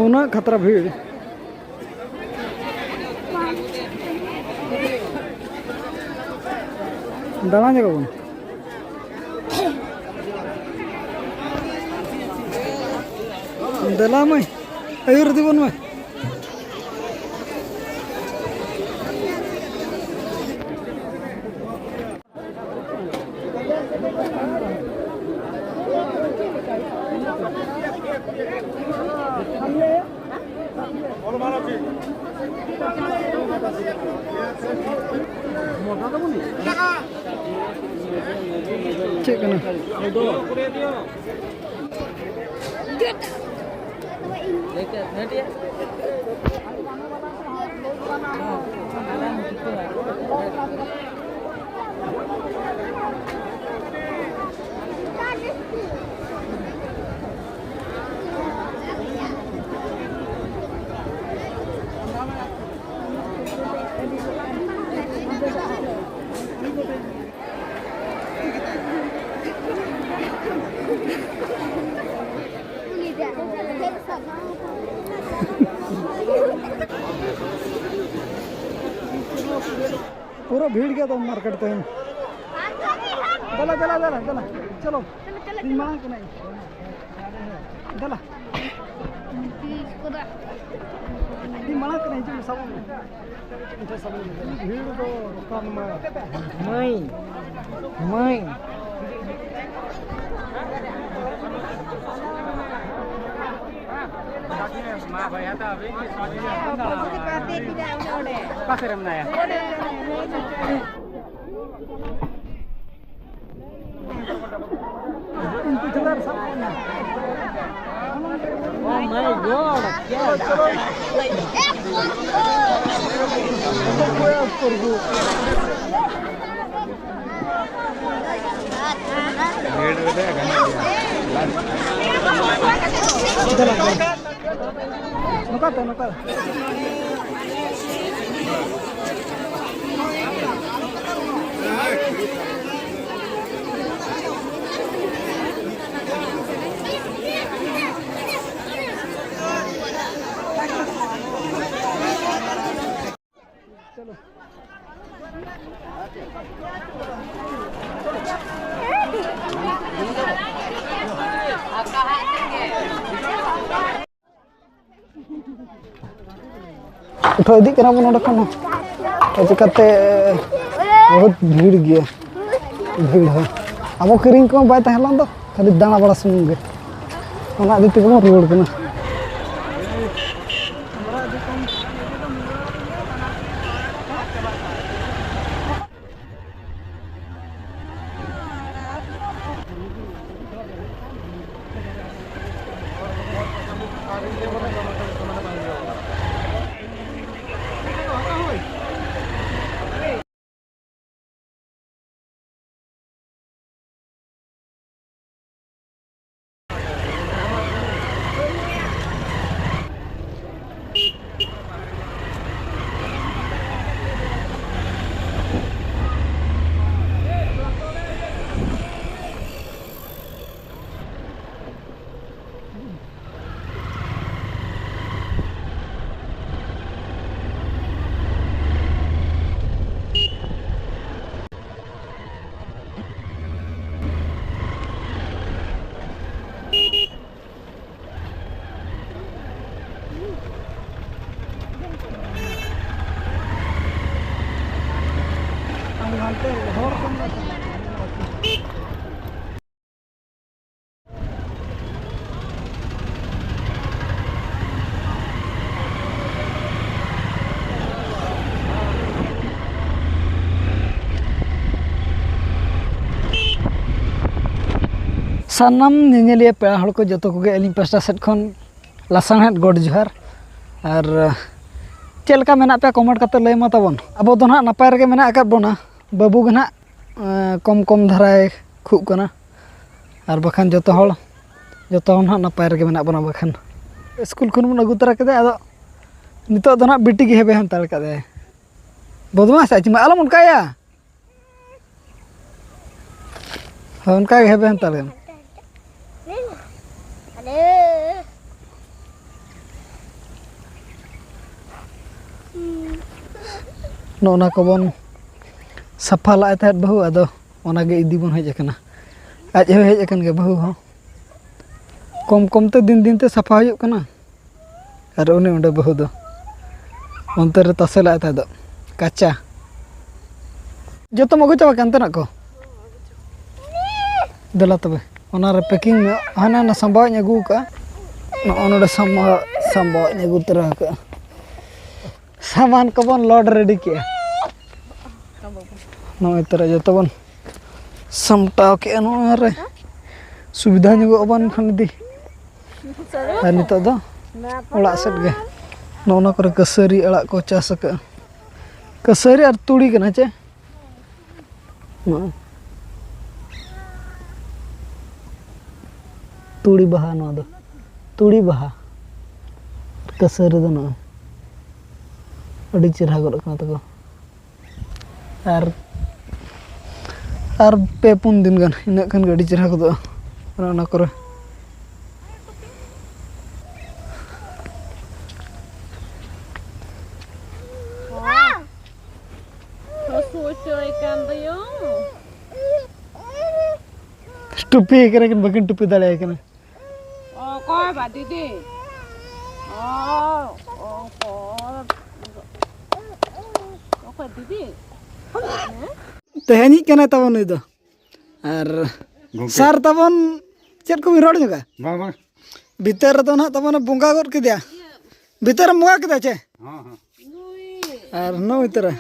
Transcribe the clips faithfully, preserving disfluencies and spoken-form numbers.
ᱩᱱᱟᱹᱜ ᱠᱷᱟᱛᱨᱟ ᱵᱷᱤᱲ᱾ ᱫᱟᱬᱟᱱ ᱡᱟᱭᱜᱟ ᱵᱚᱱ᱾ ᱫᱮᱞᱟ ᱢᱟᱹᱭ, ᱟᱹᱭᱩᱨ ᱤᱫᱤ ᱵᱚᱱ ᱢᱮ᱾ ᱪᱮᱫ ᱠᱟᱱᱟ? ᱯᱩᱨᱟᱹ ᱵᱷᱤᱲ ᱜᱮᱭᱟ ᱛᱚ ᱢᱟᱨᱠᱮᱴ ᱛᱮᱦᱮᱧ᱾ ᱫᱮᱞᱟ, ᱫᱮᱞᱟ, ᱫᱮᱞᱟ, ᱫᱮᱞᱟ, ᱪᱚᱞᱚ᱾ ᱤᱧ ᱢᱟᱲᱟᱝ ᱠᱟᱱᱟᱧ᱾ ᱫᱮᱞᱟ᱾ ᱤᱧ ᱢᱟᱲᱟᱝ ᱠᱟᱱᱟᱧ, ᱦᱤᱡᱩᱜ ᱢᱮ, ᱥᱟᱵᱚᱜ ᱢᱮ᱾ ᱵᱷᱤᱲ ᱫᱚ ᱨᱚᱠᱟᱱ ᱢᱟ᱾ ᱢᱟᱹᱭ, ᱢᱟᱹᱭ᱾ ᱚᱠᱟ ᱥᱮᱫ ᱨᱮ ᱢᱮᱱᱟᱭᱟ? Oh my God, क्या ᱱᱚᱝᱠᱟ ᱛᱮ, ᱱᱚᱝᱠᱟ᱾ ᱩᱴᱷᱟᱹᱣ ᱤᱫᱤᱜ ᱠᱟᱱᱟ ᱵᱚᱱ ᱱᱚᱰᱮ ᱠᱷᱚᱱ ᱦᱚᱸ᱾ ᱪᱤᱠᱟᱹᱛᱮ ᱵᱚᱦᱩᱛ ᱵᱷᱤᱲ ᱜᱮᱭᱟ, ᱵᱷᱤᱲ ᱦᱚᱸ᱾ ᱟᱵᱚ ᱠᱤᱨᱤᱧ ᱠᱚᱦᱚᱸ ᱵᱟᱭ ᱛᱟᱦᱮᱸ ᱞᱮᱱ ᱫᱚ, ᱠᱷᱟᱹᱞᱤ ᱫᱟᱬᱟ ᱵᱟᱲᱟ ᱥᱩᱢᱩᱝ ᱜᱮ᱾ ᱚᱱᱟ ᱤᱫᱤ ᱛᱮᱜᱮ ᱵᱚᱱ ᱨᱩᱣᱟᱹᱲ ᱠᱟᱱᱟ᱾ ᱥᱟᱱᱟᱢ ᱧᱮᱧᱮᱞᱤᱭᱟᱹ ᱯᱮᱲᱟ ᱦᱚᱲ ᱠᱚ ᱡᱚᱛᱚ ᱠᱚᱜᱮ ᱟᱹᱞᱤᱧ ᱯᱟᱥᱴᱟ ᱥᱮᱫ ᱠᱷᱚᱱ ᱞᱟᱥᱟᱲᱦᱮᱫ ᱜᱚᱰ ᱡᱚᱦᱟᱨ᱾ ᱟᱨ ᱪᱮᱫ ᱞᱮᱠᱟ ᱢᱮᱱᱟᱜ ᱯᱮᱭᱟ, comment ᱠᱟᱛᱮ ᱞᱟᱹᱭ ᱢᱟ ᱛᱟᱵᱚᱱ᱾ ᱟᱵᱚ ᱫᱚ ᱱᱟᱦᱟᱜ ᱱᱟᱯᱟᱭ ᱨᱮᱜᱮ ᱢᱮᱱᱟᱜ ᱟᱠᱟᱫ ᱵᱚᱱᱟ᱾ ᱵᱟᱹᱵᱩ ᱜᱮ ᱱᱟᱦᱟᱜ, ᱮᱸ, ᱠᱚᱢ ᱠᱚᱢ ᱫᱷᱟᱨᱟᱭ ᱠᱷᱩᱜ ᱠᱟᱱᱟ, ᱟᱨ ᱵᱟᱠᱷᱟᱱ ᱡᱚᱛᱚ ᱦᱚᱲ ᱡᱚᱛᱚ ᱦᱚᱲ ᱱᱟᱦᱟᱜ ᱱᱟᱯᱟᱭ ᱨᱮᱜᱮ ᱢᱮᱱᱟᱜ ᱵᱚᱱᱟ᱾ ᱵᱟᱠᱷᱟᱱ ᱥᱠᱩᱞ ᱠᱷᱚᱱ ᱵᱚᱱ ᱟᱹᱜᱩ ᱛᱚᱨᱟ ᱠᱮᱫᱟ, ᱟᱫᱚ ᱱᱤᱛᱚᱜ ᱫᱚ ᱱᱟᱦᱟᱜ ᱵᱤᱴᱤ ᱜᱮ ᱦᱮᱵᱮ ᱦᱟᱱᱛᱟᱲ ᱠᱟᱫᱟᱭ᱾ ᱵᱚᱫᱢᱟᱥ, ᱟᱡ ᱢᱟ ᱟᱞᱚᱢ ᱚᱱᱠᱟᱭᱟ᱾ ᱦᱳᱭ, ᱚᱱᱠᱟ ᱜᱮ ᱦᱮᱵᱮ ᱦᱟᱱᱛᱟᱲ ᱠᱟᱱᱟ᱾ ᱱᱚᱜᱼᱚ ᱱᱟ ᱠᱚᱵᱚᱱ ᱥᱟᱯᱷᱟ ᱞᱟᱜ ᱛᱟᱦᱮᱸᱫ ᱵᱟᱹᱦᱩ, ᱟᱫᱚ ᱚᱱᱟᱜᱮ ᱤᱫᱤ ᱵᱚᱱ ᱦᱮᱡ ᱟᱠᱟᱱᱟ᱾ ᱟᱡ ᱦᱚᱸᱭ ᱦᱮᱡ ᱟᱠᱟᱱ ᱜᱮᱭᱟ, ᱵᱟᱹᱦᱩ ᱦᱚᱸ᱾ ᱠᱚᱢ ᱠᱚᱢ ᱛᱮ, ᱫᱤᱱ ᱫᱤᱱ ᱛᱮ ᱥᱟᱯᱷᱟ ᱦᱩᱭᱩᱜ ᱠᱟᱱᱟ᱾ ᱟᱨ ᱩᱱᱤ ᱚᱸᱰᱮ ᱵᱟᱹᱦᱩ ᱫᱚ ᱚᱱᱛᱮ ᱨᱮ ᱛᱟᱥᱮ ᱞᱟᱜ ᱛᱟᱦᱮᱸ ᱫᱚ ᱠᱟᱪᱟ᱾ ᱡᱚᱛᱚᱢ ᱟᱹᱜᱩ ᱪᱟᱵᱟ ᱠᱮᱫᱟ ᱚᱱᱛᱮᱱᱟᱜ ᱠᱚ? ᱫᱮᱞᱟ ᱛᱚᱵᱮ, ᱚᱱᱟᱨᱮ ᱯᱮᱠᱤᱝ ᱧᱚᱜ᱾ ᱦᱟᱱᱟ ᱚᱱᱟ ᱥᱟᱢᱵᱟᱣ ᱤᱧ ᱟᱹᱜᱩ ᱟᱠᱟᱫᱼᱟ᱾ ᱱᱚᱜᱼᱚ ᱱᱚᱰᱮ ᱥᱟᱢᱵᱟᱣ, ᱥᱟᱢᱵᱟᱣ ᱤᱧ ᱟᱹᱜᱩ ᱛᱚᱨᱟ ᱟᱠᱟᱫᱼᱟ᱾ ᱥᱟᱢᱟᱱ ᱠᱚᱵᱚᱱ ᱞᱳᱰ ᱨᱮᱰᱤ ᱠᱮᱜᱼᱟ᱾ ᱱᱚᱜᱼᱚᱭ ᱛᱚᱨᱟ ᱡᱚᱛᱚ ᱵᱚᱱ ᱥᱟᱢᱴᱟᱣ ᱠᱮᱜᱼᱟ᱾ ᱱᱚᱣᱟ ᱨᱮ ᱥᱩᱵᱤᱫᱷᱟ ᱧᱚᱜᱚᱜ ᱟᱵᱚᱱ ᱠᱷᱟᱱ ᱤᱫᱤ᱾ ᱟᱨ ᱱᱤᱛᱚᱜ ᱫᱚ ᱚᱲᱟᱜ ᱥᱮᱫ ᱜᱮ᱾ ᱱᱚᱜᱼᱚ ᱱᱚᱣᱟ ᱠᱚᱨᱮ ᱠᱟᱹᱥᱟᱹᱨᱤ ᱟᱲᱟᱜ ᱠᱚ ᱪᱟᱥ ᱟᱠᱟᱫᱼᱟ᱾ ᱠᱟᱹᱥᱟᱹᱨᱤ ᱟᱨ ᱛᱩᱲᱤ ᱠᱟᱱᱟ ᱪᱮ? ᱱᱚᱜᱼᱚᱭ ᱛᱩᱲᱤ ᱵᱟᱦᱟ, ᱱᱚᱣᱟ ᱫᱚ ᱛᱩᱲᱤ ᱵᱟᱦᱟ᱾ ᱠᱟᱹᱥᱟᱹᱨᱤ ᱫᱚ ᱱᱚᱜᱼᱚᱭ ᱟᱹᱰᱤ ᱪᱮᱦᱨᱟ ᱜᱚᱫ ᱠᱟᱱᱟ ᱛᱟᱠᱚ᱾ ᱟᱨ, ᱟᱨ ᱯᱮ ᱯᱩᱱ ᱫᱤᱱ ᱜᱟᱱ, ᱤᱱᱟᱹᱜ ᱠᱷᱟᱱ ᱜᱮ ᱟᱹᱰᱤ ᱪᱮᱦᱨᱟ ᱜᱚᱫᱚᱜᱼᱟ᱾ ᱚᱱᱮ ᱚᱱᱟ ᱠᱚᱨᱮ ᱦᱟᱹᱥᱩ ᱦᱚᱪᱚᱭ ᱠᱟᱱ ᱫᱚᱭᱚ᱾ ᱴᱩᱯᱤ ᱠᱟᱱᱟ ᱠᱤᱱ, ᱵᱟᱹᱠᱤᱱ ᱴᱩᱯᱤ ᱫᱟᱲᱮᱭᱟᱭ ᱠᱟᱱᱟ᱾ ᱚᱠᱚᱭ ᱵᱟ ᱫᱤᱫᱤ? ᱚ, ᱚᱠᱚᱭ? ᱚᱠᱚᱭ ᱫᱤᱫᱤ? ᱛᱮᱦᱮᱧᱤᱡ ᱠᱟᱱᱟᱭ ᱛᱟᱵᱚᱱ ᱱᱩᱭ ᱫᱚ᱾ ᱟᱨ ᱜᱚᱢᱠᱮ᱾ ᱥᱟᱨ ᱛᱟᱵᱚᱱ ᱪᱮᱫ ᱠᱚᱵᱤᱱ ᱨᱚᱲ ᱧᱚᱜᱟ? ᱵᱟᱝ, ᱵᱟᱝ᱾ ᱵᱷᱤᱛᱟᱹᱨ ᱨᱮᱫᱚ ᱱᱟᱦᱟᱜ ᱛᱟᱵᱚᱱ ᱵᱚᱸᱜᱟ ᱜᱚᱫ ᱠᱮᱫᱮᱭᱟ᱾ ᱵᱷᱤᱛᱟᱹᱨ ᱮᱢ ᱵᱚᱸᱜᱟ ᱠᱮᱫᱟ ᱪᱮ? ᱦᱚᱸ, ᱦᱚᱸ᱾ ᱟᱨ ᱱᱩᱭ ᱛᱚᱨᱟ᱾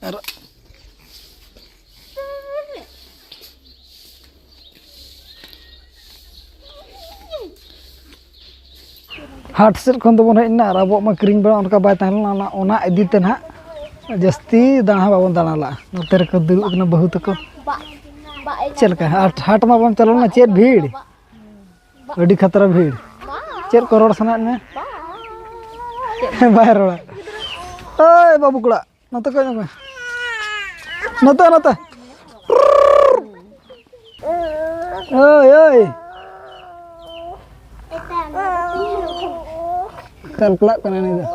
ᱟᱨ ᱦᱟᱴ ᱥᱮᱫ ᱠᱷᱚᱱ ᱫᱚᱵᱚᱱ ᱦᱮᱡ ᱮᱱᱟ ᱟᱨ ᱟᱵᱚᱣᱟᱜ ᱢᱟ ᱠᱤᱨᱤᱧ ᱵᱟᱲᱟ ᱚᱱᱠᱟ ᱵᱟᱭ ᱛᱟᱦᱮᱸ ᱞᱮᱱᱟ, ᱚᱱᱟ, ᱚᱱᱟ ᱤᱫᱤ ᱛᱮ ᱱᱟᱦᱟᱜ ᱡᱟᱹᱥᱛᱤ ᱫᱟᱬᱟ ᱦᱚᱸ ᱵᱟᱵᱚᱱ ᱫᱟᱬᱟ ᱞᱟᱜᱼᱟ᱾ ᱱᱚᱛᱮ ᱨᱮᱠᱚ ᱫᱩᱲᱩᱵ ᱠᱟᱱᱟ ᱵᱟᱹᱦᱩ ᱛᱟᱠᱚ᱾ ᱪᱮᱫ ᱞᱮᱠᱟ ᱦᱟᱴ, ᱦᱟᱴ ᱢᱟ ᱵᱟᱢ ᱪᱟᱞᱟᱣ ᱞᱮᱱᱟ, ᱪᱮᱫ ᱵᱷᱤᱲ, ᱟᱹᱰᱤ ᱠᱷᱟᱛᱨᱟ ᱵᱷᱤᱲ᱾ ᱪᱮᱫ ᱠᱚ ᱨᱚᱲ ᱥᱟᱱᱟᱭᱮᱫ ᱢᱮᱭᱟ? ᱵᱟᱭ ᱨᱚᱲᱟ᱾ ᱳᱭ ᱵᱟᱹᱵᱩ ᱠᱚᱲᱟ, ᱱᱚᱛᱮ ᱠᱚᱭᱚᱜ ᱧᱚᱜ ᱢᱮ᱾ ᱱᱚᱛᱮ, ᱱᱚᱛᱮ᱾ ᱳᱭ, ᱳᱭ᱾ ᱠᱟᱞᱯᱟᱞᱟᱜ ᱠᱟᱱᱟ ᱱᱩᱭ ᱫᱚ᱾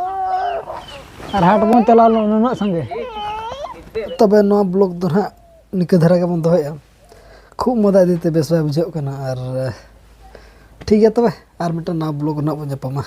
ᱟᱨ ᱦᱟᱴ ᱵᱚᱱ ᱪᱟᱞᱟᱣ ᱞᱮᱱᱟ ᱱᱩᱱᱟᱹᱜ ᱥᱟᱸᱜᱮ᱾ ᱛᱚᱵᱮ ᱱᱚᱣᱟ ᱵᱞᱚᱜ ᱫᱚ ᱱᱟᱦᱟᱜ ᱱᱤᱠᱟᱹ ᱫᱷᱟᱨᱟ ᱜᱮᱵᱚᱱ ᱫᱚᱦᱚᱭᱟ᱾ ᱠᱷᱩᱵ ᱢᱚᱫᱟ ᱤᱫᱤᱛᱮ ᱵᱮᱥ ᱵᱟᱭ ᱵᱩᱡᱷᱟᱹᱜ ᱠᱟᱱᱟ᱾ ᱟᱨ ᱴᱷᱤᱠ ᱜᱮᱭᱟ ᱛᱚᱵᱮ, ᱟᱨ ᱢᱤᱫᱴᱟᱝ ᱱᱟᱣᱟ ᱵᱞᱚᱜ ᱨᱮ ᱱᱟᱦᱟᱜ ᱵᱚᱱ ᱧᱟᱯᱟᱢᱟ᱾